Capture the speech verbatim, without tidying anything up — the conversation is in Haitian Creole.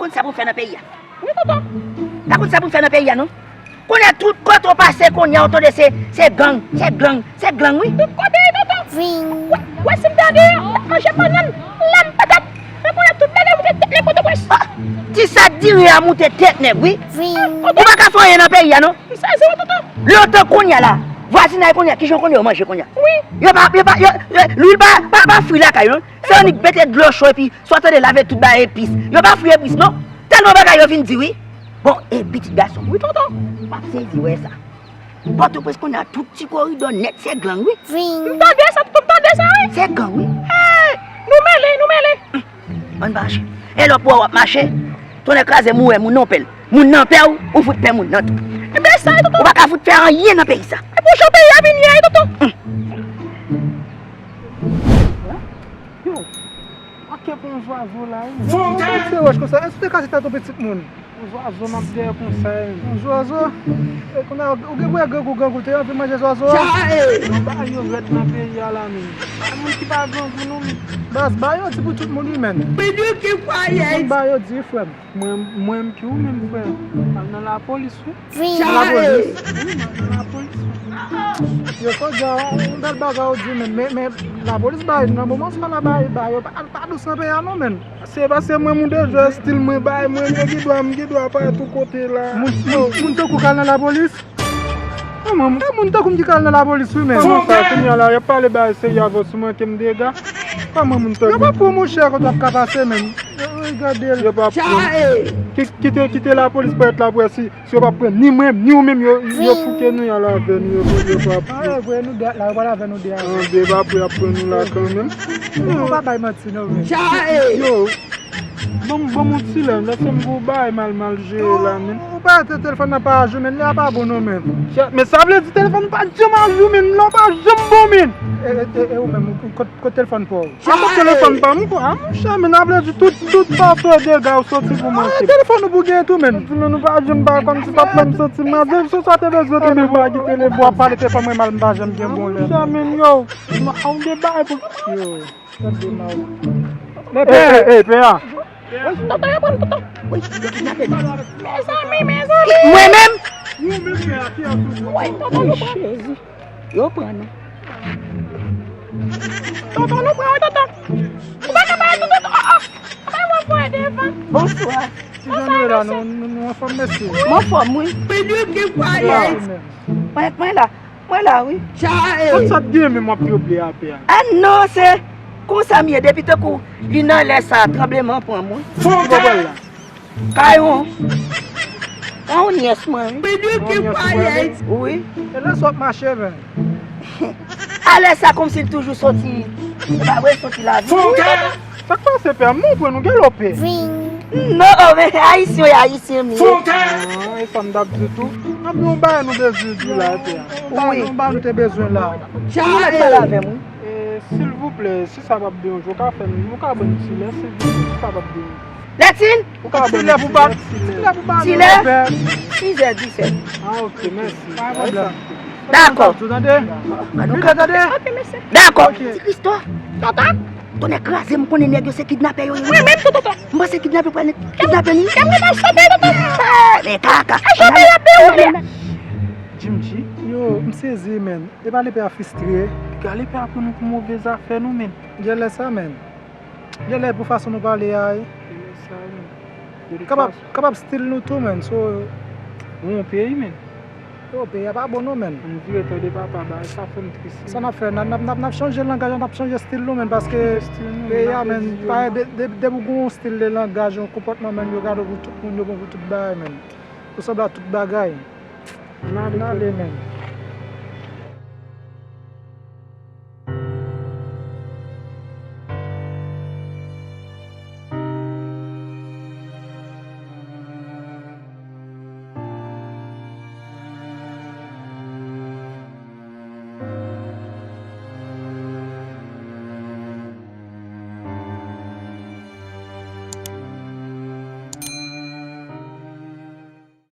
Konn sa pou m fè nan peyi a. Wi, tonton. Pa konn sa pou m fè nan peyi a, non. Kounye a, tout kote w pase, kounye a, w tande se, se gang, se gang, se gang, wi. Tout kote, tonton. Zing. Wè, wè, si m ta deyò, m t ap manje bannann, lam patat. Men kounye a, tout bagay moute tèt nèg Pòtoprens. Ah, ti sa diri a moute tèt nèg, wi. Zing. Ou pa ka fè anyen nan peyi a, non. M sezi, wi, tonton. Lontan kounye a la, vwazinay kounye a, kijan kounye yo manje kounye a? Wi. Yo pa, yo pa, yo, yo, lwil pa, pa, pa fri lakay, non. Se annik mete dlo cho epi, swa tande lave tout bagay epis. Yo pa fri epis, non. Tèlman bagay yo vin di, wi. Bon, e pitit gason. Wi, tonton. W ap sezi wè sa. Pòtoprens kounye a tout ti koridò nèt se gang, wi. M tande sa, tonton, m tande sa, wi. Se gang, wi. Hey! Nou mele, nou mele. Ann mache. E lè w ap wè w ap mache, tonnè kraze m, ou wè moun nan pè l. Moun nan pè w, ou fout pè moun nan tou. Ebyen, sa, tonton. Ou pa ka fout fè anyen nan peyi sa. E pou jan peyi a vin ye, tonton. Yo, pa kenbe yon zwazo la, wi. Fon kè! Yon ti wòch konsa, èske w te kase tèt yon pitit moun? Yon zwazo m ap dèyè konsa, wi. Yon zwazo? E kounye a, ou gen pou wè grangou, grangou te anvi manje zwazo a? Chae! Yo ba yo rèd nan peyi a la, men. Pa moun ki pa grangou, non, men. Baz, ba yo di pou tout moun, wi, men. Moun ba yo di, frè m. Mwen, mwen menm ki ou menm, frè. M al nan lapolis, wi. Nan lapolis? Wi, m al nan lapolis, wi. Yo, sòlda, yon bèl bagay ou di, men, men, men lapolis bay, nan moman sa la bay, bay, yo pa, pa dous nan peyi a non, men. Se paske mwen moun de jwè, estil mwen bay, mwen, yo gen dwa, m gen dwa parèt tout kote la. Moun, moun, moun tankou w ka al nan lapolis? Kòman, e moun tankou m ki ka al nan lapolis, wi, men. Kòman sa, kounye a la, y ap pale bagay serye avè w, si w manke m dega? Kòman moun tankou m? Yo p ap pran monchè kote w ap ka pase, men. Yo, yo gade l. Yo p ap pran. Ki-, kite, kite lapolis parèt la pou wè si, si yo p ap pran ni mwen, ni ou menm, yo, yo fouke nou y al avè nou, yo, yo p ap pran. Ah, vre, nou de la, yo pral avè nou de a. Ah, de pa pou y ap pran nou la kanmenm. Yo pa bay manti, non, men. Yo, ban m, ban m yon ti lè, lèse m gwo bagay mal, mal jere la, men. Ou pa te telefòn nan pa ajou, men, li a pa bon, non, men. Men sa vle di telefòn pa janm ajou, men, lè w pa janm bon, men. E, e, e, e ou menm, kot, kot telefòn pa w? Sa pa telefòn pa m, kwa. A, monchè, men, sa vle di tout, tout fason dega yo soti pou mwen. Ah, telefòn ou pou gen tou, men. Di, men, nou pa janm pa konn si pa t la m soti, m ap di, se sa te bezwen, te bezwen pa kite lè w ap pale telefòn mwen mal, m pa janm gen bon lè. Monchè, men, yo, m, a, ou gen bagay pou. Yo. Tande mal. Men pè, ey, ey, pè a. Tonton, yo pran tonton. Wi, yo kidnape m. Mezanmi, mezanmi. Mwen menm? Wi, tonton, yo pran. Jezi. Yo pran nou. Tonton, nou pran, wi, tonton. Ou pa ka bay tonton, tonton. Oh, oh. Bay mwen voye devan. Bonswa. Kijan nou ye la? Nou, nou, nou anfòm, mesye? M anfòm, wi. Bonswa, men. Mwen, mwen la. Mwen la, wi. Kot sa t gen menm w ap yoble atè a? Ah non, se konsa m ye. Depi tankou li nan lè sa, tranbleman pran m, wi. Ki bò pral la? Kay yon, kay yon nyès mwen, wi. Yon nyès ou pral met? Wi. E lè sa w ap mache, men? A lè sa, kòmsi l toujou soti. Se pa vre, l soti lavi. Sa k pase, pè a? M montre nou, gen lè w pè. Non, oh, men ayisyen, ayisyen m ye. Ah, e sa m t ap di tou. N ap gen yon bagay nou bezwen di la, pè a. Wi. Yon bagay nou te bezwen la. Ou mèt pale avè m, wi. E, silvouplè, si sa p ap deranje w, ou ka fè n, ou ka ban n ti lè, silvouplè, si sa p ap deranje w. Lètin? Ou ka ban n ti lè pou pale, ti lè pou pale. Ti lè? Sizè disèt. Ah, ok, mèsi. Pa gen pwoblèm. Dakò. Ou tande? Ou tande? Ok, mèsi. Dakò. Ok. Ti Kristò. Tonton? Tonnè kraze m, konnen nèg yo se kidnapè yo ye. Mwen menm tou, tonton. M panse kidnapè pral kidnape nou. Kèm mwen ap sote, tonton. Men kaka. A sote y ap dewoule. Jim G. Yo, m sezi, men. E pa lepè a fristre. Piga lepè a pran nou pou move zafè nou, men. Genlè sa, men. Genlè pou fason nou pale a, wi. Genlè sa, men. Kapab, kapab stil nou tou, men. So, nou yon peyi, men. Yo, peyi a pa bon non, men. Ann vire tande papa, bagay sa fè m tris. Sa n ap fè? N ap, n ap, n ap, n ap chanje langaj, n ap chanje stil nou, men, paske peyi a, men, pa, de, de, depi w gen yon stil de langaj, yon konpòtman, men, yo gade w pou tout moun, yo pran w pou tout bagay, men. Ou sanble a tout bagay. Ann ale, ann ale, men.